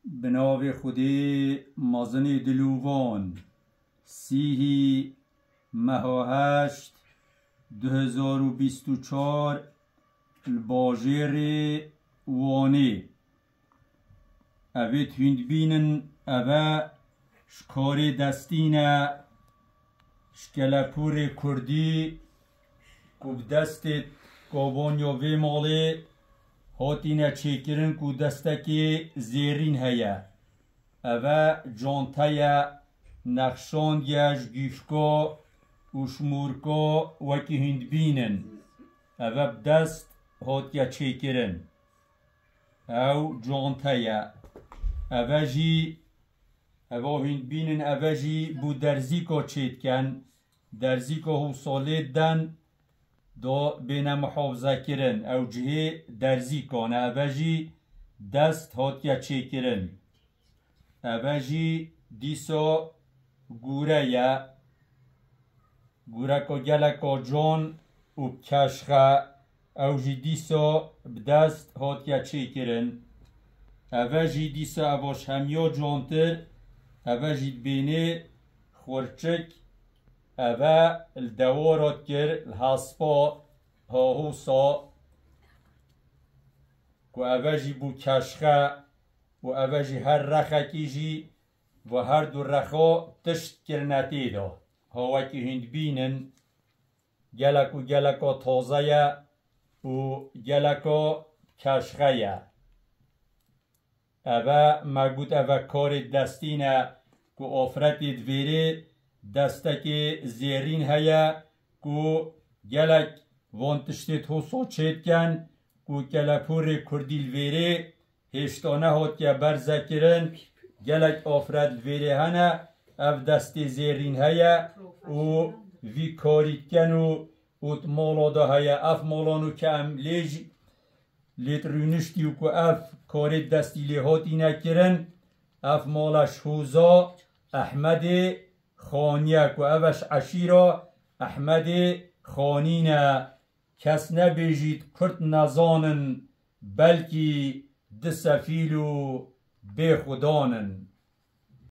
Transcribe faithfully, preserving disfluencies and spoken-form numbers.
Bi navê Xwedê mezinê dilovan, sîhî meha heşt du hezar û bîst û çar li bajêrê Wanê. Evê hûn dibînin, eve ji karê destî ne, ji kelepûrê kurdî ku bi destê kavaniya vê malê hatîne çêkirin ku destekê zêrîn heye. Eve cante ye, nexşandiye ji gîfka û ji mûrka wekî hûn dibînin. Eve bi dest hatiye çêkirin. Ew cante ye. Eve jî, eva hûn dibînin, eve jî bû derzîka çêdiken. Derzîka hûsa lê den da bêne muhafizekirin. Ew cihê derzîkan e. Eve jî dest hatiye çêkirin. Eve jî dîsa gûre ye. Gûreka geleka can û bi keşxe, ew jî dîsa bi dest hatiye çêkirin. Eve jî dîsa eva ji hemiya cantir, eve jî dibênê xurçik, eve li dewara dikir, li hespa hahûsa, ku eve jî bû keşxe û eve jî her rexekî jî ve her du rexa tişt kirine tê de. Ha wekî hûn dibînin, gelek û geleka taze ye û geleka keşxe ye. Eve me got, eve karê destî ne ku afretê divêrê destekê zêrîn heye ku gelek van tiştê hosa çêdiken ku kelepûrê kurdî li vêrê hêşta nehatiye berzekirin, gelek afret li vêrê hene, ev destê zêrîn heye û vî karî dikin û, û di mala de heye. Ev malan û ke em lê jî lê rûniştî û ku ev karê destî lê hatîne kirin, ev mala ji hûza Ehmedê Xanî ye, ku ev e ji eşîra Ehmedê Xanî ne. Kes nebêjît kurd nezanin, belkî di sefîl û bêxudan in.